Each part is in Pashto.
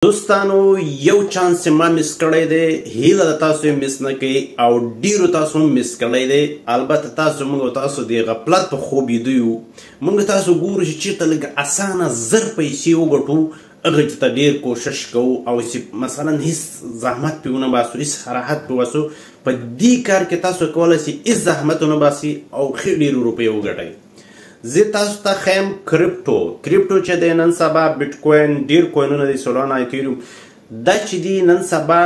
دوستانو یو چانس ما miss کړی دی، هیله ده تاسو یې miss نه کړئ او ډیرو تاسو هم miss کړی دی. البته تاسو موږ تاسو د غفلت په خوب ویده یو. موږ تاسو ګورو چې چېرته لږ اسانه زر پیسې وګټو، هغه ته ډیر کوشش کوو او چې مثلا هیڅ زحمت پې ونه باسو، هیڅ راحت پې وباسو. په دې کار کې تاسو کولی شئ هیڅ زحمت ونه باسي او ښې ډېرې روپۍ وګټئ. زه تاسو ته ښیم کریپټو. کریپټو چې دی نن سبا بیټ کوین، ډیر کوینونه دي، سولانا، ایتیریوم، دا چې دي نن سبا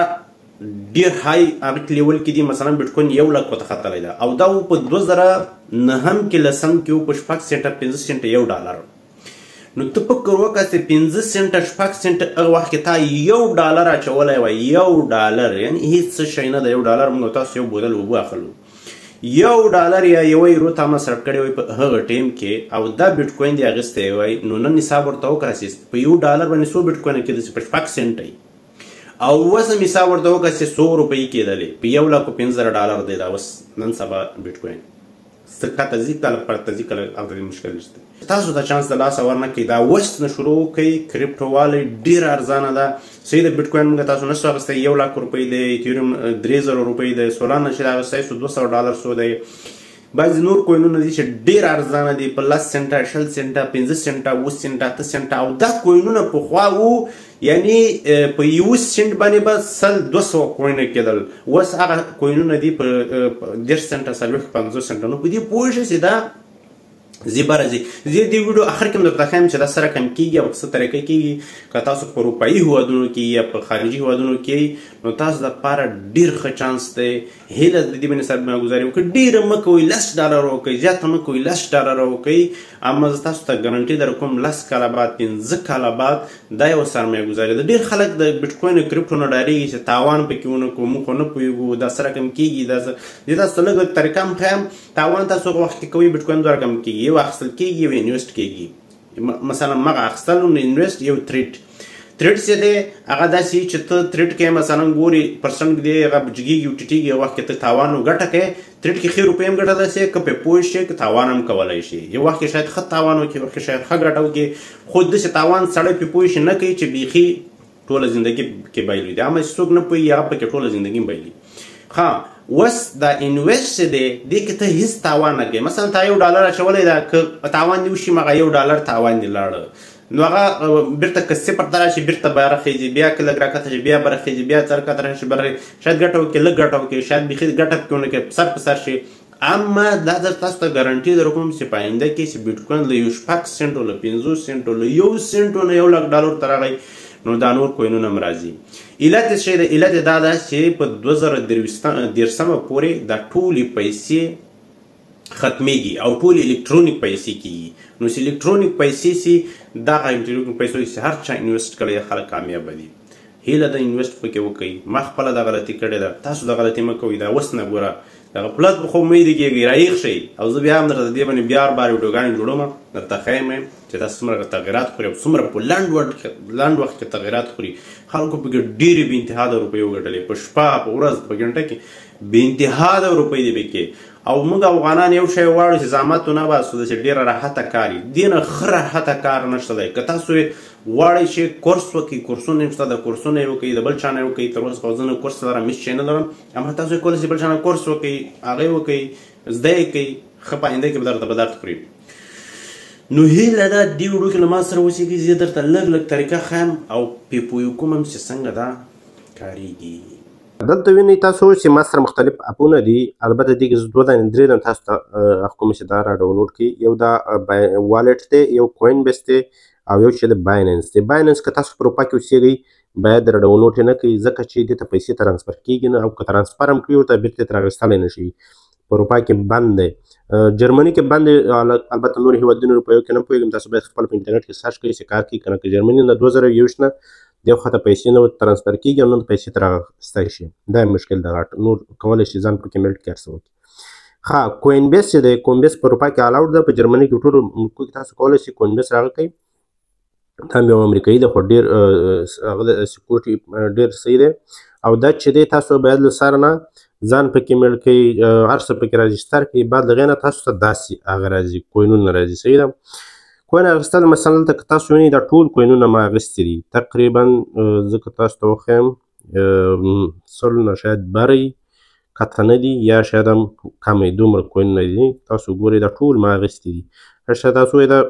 ډیر های هغه کې لیول کې دي. مثلا بیټ کوین 1 لک ورته ختلی ده او دا په 2009 کې لسم کې په 6 سنټه 5 سنټه $1. نو ته فکر وکړه چې 5 سنټه 6 سنټه هغه وخت کې تا $1 اچولی وای، $1 یعنې هېڅ څه شی نه ده. $1 موږ تاسو یو بوتل اوبه اخلو، $1 یا €1 تا مصرف کړی وای په هغه ټایم کې او دا بیټ کوین دی اخیستی وای، نو نن حساب ورته وکړه چې په $1 باندې څو بیټ کوین کېده چې په 6 سنټه او اوس هم حساب ورته وکړه چې څو روپۍ کېدلې، په $105,000 دی دا اوس نن سبا بیټ کوین. څه کښته ځي کله پورته ځي کله هلته مشکل نشته. تاسو دا چانس د لاسه ورنه کړئ، دا اوس نه شروع وکړئ. کریپټو والی ډېره ارزانه ده. صحیح ده، بیټ کوین موږ تاسو نه شو اخیستی، 1 لک روپۍ دی، ایتیریوم 3,000 روپۍ دی، سولانا چې اخیستی سو $200 سو دی. بعضې نور کوینونه دي چې ډېر ارزانه دي، په 10 سنټه، 20 سنټه، 5 سنټه، 7 سنټه، 8 سنټه. او دا کوینونه پخوا وو، یعنی په 1 سنټ باندې به 100-200 کوینه کېدل. اوس هغه کوینونه دي په 30 سنټه، 40، 50 سنټه. نو په دې پوه شئ چې دا زیبا راځي. زه دې ویډیو اخر کې هم درته ښیم چې دا څه رقم کېږي او څه طریقه کېږي. که تاسو په اروپایي هیوادونو کې یا په خارجي هیوادونو کې، نو تاسو دپاره ډېر ښه چانس دی. هیله د دې باندې سرمایه ګذاري وکړئ. ډېره مه کوئ، $10 وکړئ، زیاته مه کوئ، $10 وکړئ. اما زه تاسو ته ګارنټي درکوم 10 کاله بعد، 5 کاله بعد دا یوه سرمایه ګذاري ده. ډېر خلک د بیټ کوین او کریپټو نه ډارېږي چې تاوان پکې ونه کړو، موږ خو نه پوهېږو دا څه رقم کېږي. دا زه تاسو ته لږ لږ طریقه هم ښیم. تاوان تاسو هغه وخت کې کوئ، بیټ کوین دوه رقم کېږي، یو اخیستل کېږي، یو invest کېږي. مثلا مغه اخیستل نو invest، یو trade. trade څه دی؟ هغه داسې چې ته trade کوې، مثلا ګوري percent دی، هغه جګېږي او ټیټېږي، یو وخت کې ته تاوان او ګټه کوې. trade کې ښې روپۍ هم ګټلی شې، که پرې پوه شې، که تاوان هم کولی شې. یو وخت کې شاید ښه تاوان وکړي، یو وخت کې شاید ښه ګټه وکړي، خو داسې تاوان سړی پرې پوه شي نه کوي چې بیخي ټوله زندګي کې بایلي دی. اما چې څوک نه پوهېږي هغه پکې ټوله زندګي بایلي. ښه، اوس دا invest چې دی، دې کې ته هیڅ تاوان نه کوې. مثلا تا $1 اچولی ده، که تاوان دې وشي مغه $1 تاوان دې لاړ، نو هغه بیرته که صفر ته راشي بیرته به راخېږي، بیا که لږ راکښته شي بیا به راخېږي، بیا څه راکښته راشي به راخېږي، شاید ګټه وکړي، لږ ګټه وکړي، شاید بیخي ګټه پکې ونه کړي، سر په سر شي. اما دا در تاسو ته ګارنټي درکوم چې په آینده کې چې بیټ کوین له یو 6 سنټو، له 5 سنټو، له 1 سنټو نه 1 لک ډالر ته راغی، نو دا نور کوینونه هم راځي. علت یې څه دی؟ علت یې دا ده چې په 2023 پورې دا ټولې پیسې ختمېږي او ټولې الکترونیک پیسې کېږي. نو چې الکترونیک پیسې سي، دغه الکترونیک پیسو چې هر چا invest کړی خلک کامیابه دي. هیله ده invest پکې وکړئ. ما خپله دا غلطي کړې ده، تاسو دا غلطي مه کوئ. دا اوس نه ګوره، د غفلت په خوب مه ویده کېږئ، راویښ شئ. او زه بیا هم درته دې باندې بیا بار ویډیوګانې جوړوم، درته ښیم چې تاسو څومره تغیرات خوري او څومره په لنډ وخت کې تغیرات خوري. خلکو پکې ډېرې بې انتها د روپۍ وګټلې، په شپه، په ورځ، په ګنټه کې بې انتها د روپۍ دي پکې. او موږ افغانان یو شی غواړو چې زحمت ونه باسو، داسې ډېره راحته کار وي. دې نه ښه راحته کار نشته دی. که تاسو غواړئ چې کورس وکړئ، کورسونه هم شته، د کورسونه یې وکړئ، د بل چا نه یې وکړئ. تر اوسه خو زه نه کورس لرم، هېڅ شی نه لرم، اما تاسو یې کولی شئ بل چا نه کورس وکړئ، هغه یې وکړئ، زده یې کړئ، ښه په آینده کې به درته په درد خوري. نو هیله ده دې ویډیو کې له ما سره اوسېږئ، زه درته لږ لږ طریقه ښیم او پرې پوه کوم هم چې څنګه دا کارېږي. دلته وینئ تاسو چې ما سره مختلف اپونه دي. البته دې کې زه دوه دانې درې دانې تاسو ته هغه کوم چې دا را ډاونلوډ کړي. یو دا wallet دی، یو کوین بیس دی او یو چې د بایننس دی. بایننس که تاسو په اروپا کې اوسېږئ باید را ډاونلوډ یې نه کړئ، ځکه چې دې ته پیسې ترانسفر کېږي نه، او که ترانسفر هم کړي ورته بېرته ترې اخیستلی نه شي. په اروپا کې بند دی، جرمني کې بند دی، البته نور هېوادونو اروپایو کې نه پوهېږم. تاسو باید خپل په انټرنیټ کې search کړئ چې کار کوي که نه. که جرمني نه 2021 نه دې خوا ته پیسې نه ترانسفر کېږي او نه پیسې ترې اخیستی شي. دا یې مشکل دی غټ. نور کولی شي ځان پکې میلټ کړي هر څه وکړي. ښه، کوین بیس چې دی، کوین بیس په اروپا کې allowed ده، په جرمني کې ټولو ملکو کې تاسو کولی شئ کوین بیس راغی کړئ. دا هم یو امریکایي دی، خو ډېر، هغه د security ډېر صحیح دی. او دا چې دی تاسو باید له سره نه ځان پکې میل کړئ، هر څه پکې register کړئ، بعد له هغې نه تاسو ته داسې هغه راځي، کوینونه راځي. صحیح ده. coin اخیستل مثلا دلته که تاسو وینئ دا ټول کوینونه ما اخیستي دي تقریبا. زه که تاسو ته وښیم 100 نه شاید بری کته نه دي یا شاید هم کمې، دومره کوینونه دي. تاسو ګورئ دا ټول ما اخیستي دي. ښه تاسو وایئ دا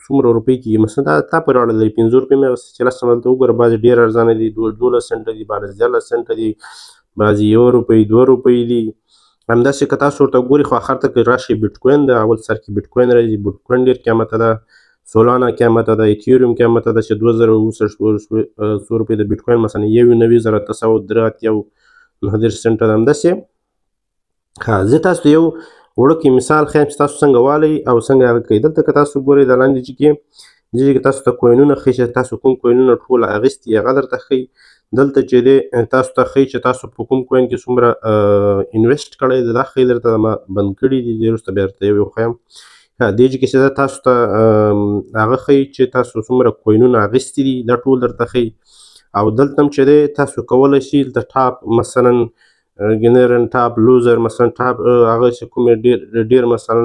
څومره روپۍ کېږي؟ مثلا دا تا پورې اړه لري. 5 روپۍ مې اخیستي چې لس دلته وګوره، بعضې ډېر ارزانه دي، 12 سنټه دي، بعضې 13 سنټه دي، بعضې 1 روپۍ 2 روپۍ دي. همداسې که تاسو ورته ګورئ خو اخر ته که راشي بیټ کوین ده، اول سر کې بیټ کوین راځي. بیټ کوین ډېر قیمته ده، سولانا قیمته ده، ایتیریوم قیمته ده چې 2000 څو روپۍ د بیټ کوین مثلا 91,983.39 سنټه ده. همداسې ښه زه تاسو ته یو وړوکی مثال ښیم چې تاسو څنګه والئ او څنګه هغه کوئ. دلته که تاسو ګورئ دا لاندې چې کې دې کې تاسو ته کوینونه ښیي چې تاسو کوم کوینونه ټول اخیستي هغه درته ښیي. دلته چې دی تاسو ته ښیي چې تاسو په کوم کوین کې څومره invest کړی دی، دا ښیي درته. ما بند کړي دي، دې وروسته بیا درته یو یو ښیم. دې چې کې چې تاسو ته هغه ښیي چې تاسو څومره کوینونه اخیستي دي، دا ټول درته ښیي. او دلته هم چې دی تاسو کولی شئ دلته top مثلا gainer، top loser، مثلا top هغه چې کومې ډېر ډېر مثلا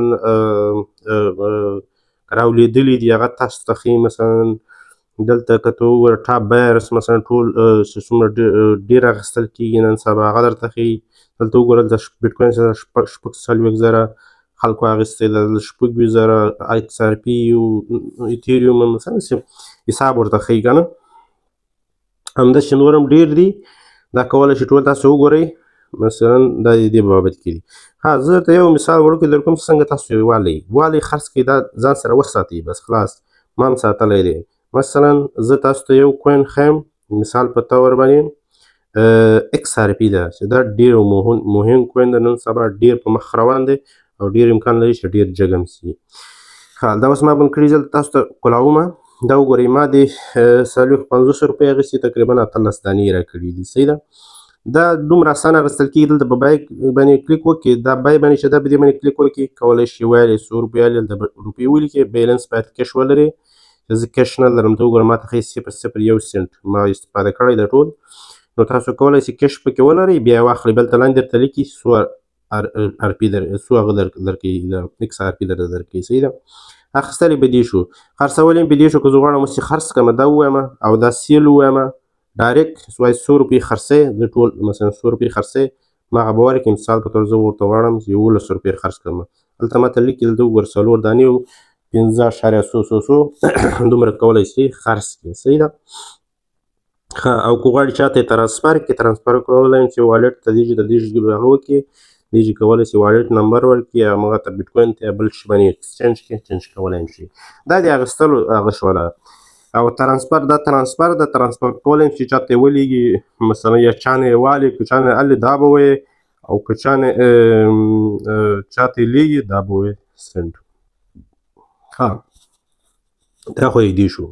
راولېدلي دي هغه تاسو ته ښیي. مثلا دلته که ته وګوره top buyers مثلا ټول چې څومره ډېر اخیستل کېږي نن سبا هغه درته ښیي. دلته وګوره دلته بیټ کوین سره 46,000 خلکو اخیستی ده، دلته 26,000 ایکس آر پي او ایتیریوم مثلا حساب ورته ښیي که نه. همداسې نور هم ډېر دي، دا کولی شئ ټول تاسو وګورئ. مثلا دا د دې بابت کې دي. ها زه درته یو مثال وړوکی در کوم چې څنګه تاسو یې والئ. والئ خرڅ کړئ، دا ځان سره وساتئ بس خلاص، ما هم ساتلی دی. مثلا زه تاسو ته یو کوین ښیم مثال په تور باندې ایکس آر پي ده چې دا ډېر مهم کوین ده، نن سبا ډېر په مخ روان دی او ډېر امکان لري چې ډېر جګ هم سي. ښه دا اوس ما بند کړي، زه تاسو ته کولاومه. دا وګورئ ما د 40-50 روپۍ اخیستي، تقریبا 18 دانې یې راکړي دي. صحیح ده، دا دومره اسانه اخیستل کېږي. دلته په buy باندې کلیک وکړئ، دا buy باندې چې دا په دې باندې کلیک وکړئ کولی شئ ویلې څو روپۍ والې دلته روپۍ ولیکئ، بیلنس باید کش ولري. زه کش نه لرم، ته وګوره ما ته ښیي 0.01 سنټ ما استفاده کړی ده ټول. نو تاسو کولی شئ کش پکې ولرئ بیا یې واخلئ. بل ته لاندې درته لیکي څو ار پي در څو هغه درکوي، د ایکس آر پي درته درکوي. صحیح ده، اخیستل یې په دې شو، خرڅول یې په دې شو. که زه غواړم اوس یې خرڅ کړم دا ووایم او دا sell ووایم direct وایي څو روپۍ خرڅوې، زه ټول مثلا څو روپۍ خرڅوې ما هغه به ورکړي. مثال په تور زه ورته غواړم چې 11 روپۍ خرڅ کړم، هلته ما ته لیکي دلته وګوره څلور دانې و پنځه اشاریه څو څو څو دومره کولی شي خرڅ کړي. صحیح ده. ښه او که غواړي چاته یې transfer کړي، transfer کولی شي چې wallet ته دې چې د دې ژبې هغه وکړي، دې چې کولی شي wallet نمبر ورکړي یا هغه ته بیټ کوین ته یا بل شي باندې exchange کړي، change کولی شي. دا د اخیستلو هغه شوله. او transfer، دا transfer د transfer کولی شي چاته یې ولېږي مثلا، یا چا نه یې والي، که چا نه یې الي دا به وایې، او که چا نه چاته یې لېږي دا به وایې send. ښه دا خو یې دې شو.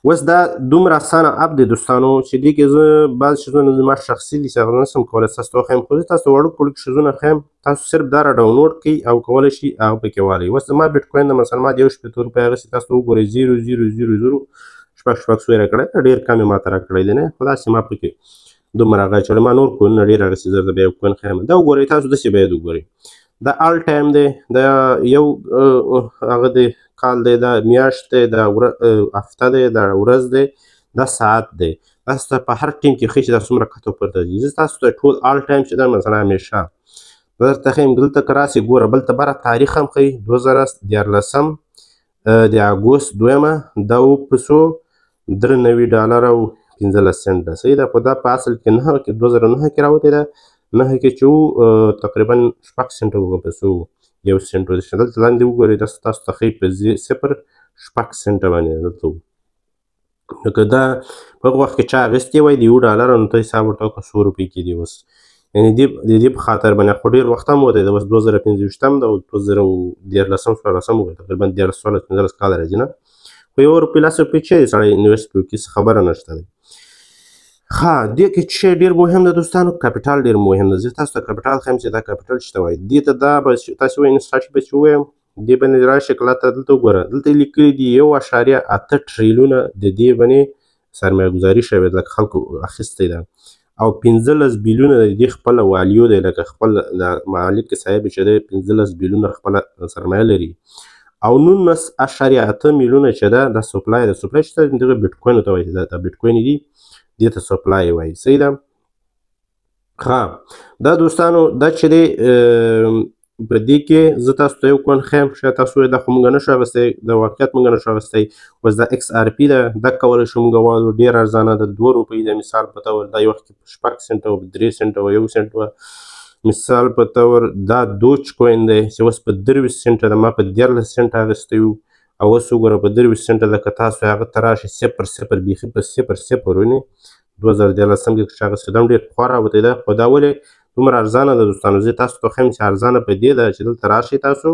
اوس دا دومره اسانه app دی دوستانو چې دې کې زه بعضې څیزونه زما شخصي دي چې هغه نه شم کولی تاسو ته وښیم، خو زه تاسو ته وړوکي وړوکي څیزونه ښیم. تاسو صرف دا را ډاونلوډ کړئ او کولی شئ هغه پکې والئ. اوس زما بیټ کوین ده، مثلا ما د 61 روپۍ اخیستې، تاسو وګورئ 0.000 شپږ شپږ څو یې راکړی، ډېر کم یې ماته راکړی دی، نه خو داسې ما پکې دومره هغه اچولی. ما نور کوینونه ډېر اخیستي، زه درته بیا یو کوین ښیم. دا وګورئ تاسو داسې باید وګورئ. دا all time دی، دا یو هغه دی کال دی، دا میاشت دی، دا هفته دی، دا ورځ دی، دا ساعت دی. تاسو ته په هر ټیم کې ښیي چې دا څومره کته پورته ځي. زه تاسو ته ټول all time چې دا مثلا همیشه زه درته ښیم. دلته که راسې ګوره بل ته بره تاریخ هم ښیي، 2013 د اګست دویمه، دا و په څو 93 ډالر او 15 سنټ ده. صحیح ده، خو دا په اصل کې نهه کې 2009 کې راوتې ده، نهه کې چې و تقریبا 6 سنټه و په څو 1 سنټ و. دلته لاندې وګورئ تاسو ته ښیي په 0.6 سنټه باندې دلته و. نو که دا په هغه وخت کې چا اخیستې وای د 1 ډالر، نو ته حساب ورته وکړه څو روپۍ کې دی اوس. یعنې د دې په خاطر باندې خو ډېر وخت هم وتی دی، اوس 2025 ده او 2013 14 وګورئ تقریبا 13 14 15 کاله راځي نه. خو 1 روپۍ 10 روپۍ چې سړی invest پرې وکړي څه خبره نشته دی. ښه دې کې چې ډېر مهم ده دوستانو، کپیټال ډېر مهم ده. زه تاسو ته کپیټال ښیم چې دا کپیټال څه ته وایي. دې ته دا به تاسو وایئ انسټاټ به چې ووایم دې باندې راشي کله ته دلته وګوره، دلته یې لیکلي دي 1.8 ټریلیونه د دې باندې سرمایه ګذاري شوې ده، لکه خلکو اخیستی ده، او 15 بیلیونه د دې خپله value دی، لکه خپل د مالک صاحب چې دی 15 بیلیونه خپله سرمایه لري، او 19.8 میلیونه چې ده دا supply ده. supply چې دغه بیټ کوین ته وایي، دا بیټ کوین دي، دې ته supply وایي. صحیح ده. ښه دا دوستانو دا چې دی په دې کې زه تاسو ته یو coin ښیم، شاید تاسو وایئ دا خو موږ نه شو اخیستی، دا واقعیت موږ نه شو اخیستی. اوس دا XRP ده، دا کولی شو موږ والو، ډېر ارزانه ده، 2 روپۍ ده مثال په طور. دا یو وخت کې 6 سنټه وه، 3 سنټه وه، 1 سنټ وه مثال په طور. دا دوج coin دی چې اوس په 23 سنټه ده، ما په 13 سنټه اخیستی و او اوس وګوره په 23 سنټه ده. که تاسو هغه ته راشئ 0.0 بیخي په 0.0 وینئ. 2013 کې چې اخیستی دا هم ډېر پخوا راوتی ده، خو دا ولې دومره ارزانه ده دوستانو؟ زه تاسو ته ښیم چې ارزانه په دې ده چې دلته راشئ، تاسو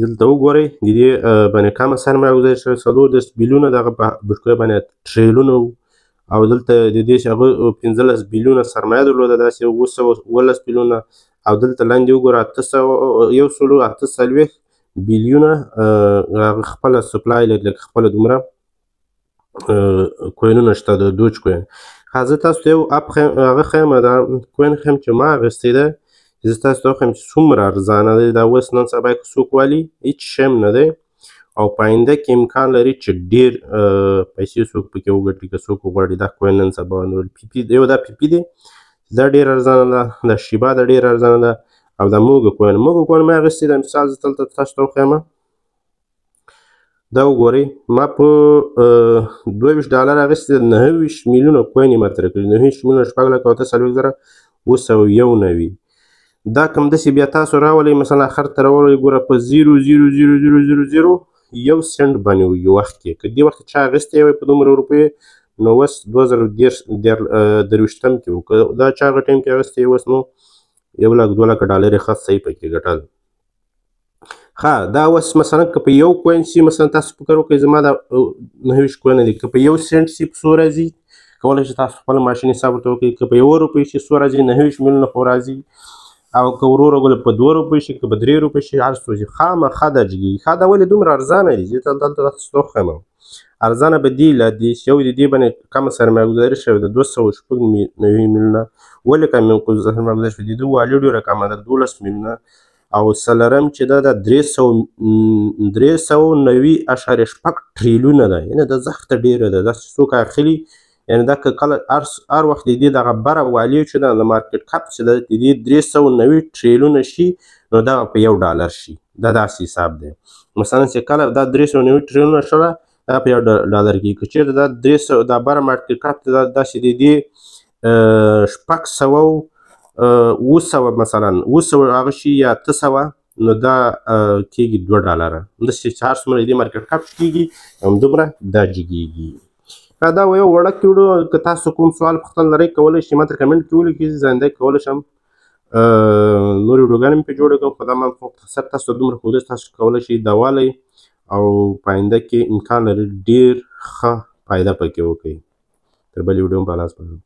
دلته وګورئ د دې باندې کمه سرمایه ګذاري شوې، 34 بیلیونه دغه په بیټکوین باندې ټریلونه وو، او دلته د دې چې هغه 15 بیلیونه سرمایه درلوده، داسې 717 بیلیونه، او دلته لاندې وګوره 148 بیلیونه هغه خپله supply لري، لکه خپله دومره coin ونه شته د دوج coin. ښه زه تاسو ته یو app ښیم، هغه ښیم، دا coin ښیم چې ما اخیستی ده، زه تاسو ته وښیم چې څومره ارزانه دی. دا اوس نن سبا که څوک والي هېڅ شی هم نه دی، او په آینده کې امکان لري چې ډېر پیسې څوک پکې وګټي که څوک وغواړي دا coin نن سبا ونیول. پي پي یو دا پي پي دی، دا ډېر ارزانه ده، دا شیبا دا ډېر ارزانه ده، او دا موګو coin. موګو coin ما اخیستی ده، مثال زه دلته تاسو ته وښیم، دا وګورئ ما په 22 ډالر اخیستی ده، 29 میلیونه coin یې ماته راکړي، 29 میلیونه شپږ لکه او اته څلوېښت زره اووه سوه یو نوي. دا کوم داسې بیا تاسو راولئ، مثلا اخر ته راولئ، ګوره په 0.0000001 سنټ باندې و یو وخت کې. که دې وخت چا اخیستی وای په دومره روپۍ، نو اوس 2023 کې و، که دا چا هغه time کې اخیستی اوس نو 1 لک 2 لکه ډالر یې ښه صحیح پکې ګټل. ښه دا اوس مثلا که په یو coin سي، مثلا تاسو فکر وکړئ زما دا 29 coin دي، که په 1 سنټ سي په څو راځي، کولی شئ تاسو خپل ماشین حساب ورته وکړئ. که په 1 روپۍ شي څو راځي، 29 میلیونه خو راځي، او که ورو ورو په 2 روپۍ شي، که په 3 روپۍ شي، هر څو شي خامخا دا جګېږي. ښه دا ولې دومره ارزانه دي؟ زه دلته تاسو ته وښیم، ارزانه به دې له دې چې یو د دې باندې کمه سرمایه ګذاري شوې ده، 296 میلیونه. ولې کمه سرمایه ګذاري شوې؟ د دې والي ډېره کمه ده، 12 میلیونه. او څلورم چې ده دا 390.6 ټریلیونه ده، یعنې دا زښته ډېره ده. دا چې څوک اخلي، یعنې دا که کله هر وخت د دې دغه بره value چې ده، د market cap چې ده، د دې 390 ټریلیونه شي، نو دا په 1 ډالر شي. دا داسې حساب دی. مثلا چې کله دا 390 ټریلیونه شوه، دا په 1 ډالر کېږي. که چېرته دا 300 دا بره market cap ده، داسې د دې 600 700 مثلا 700 هغه شي یا 800، نو دا کېږي 2 ډالره. داسې چې هر څومره د دې market cap کېږي، همدومره دا جګېږي. دا یو وړوکی ویډیو. که تاسو کوم سوال پوښتنه لرئ، کولی شئ ما ته comment کې ولیکئ، زه آینده کولی شم نورې ویډیوګانې مې پرې جوړې کړم. خو دا ما مختصر تاسو ته دومره ښودلی چې تاسو کولی شئ دا والئ او په آینده کې امکان لري ډېر ښه فایده پکې وکړئ. تر بلې ویډیو په الله سپارم.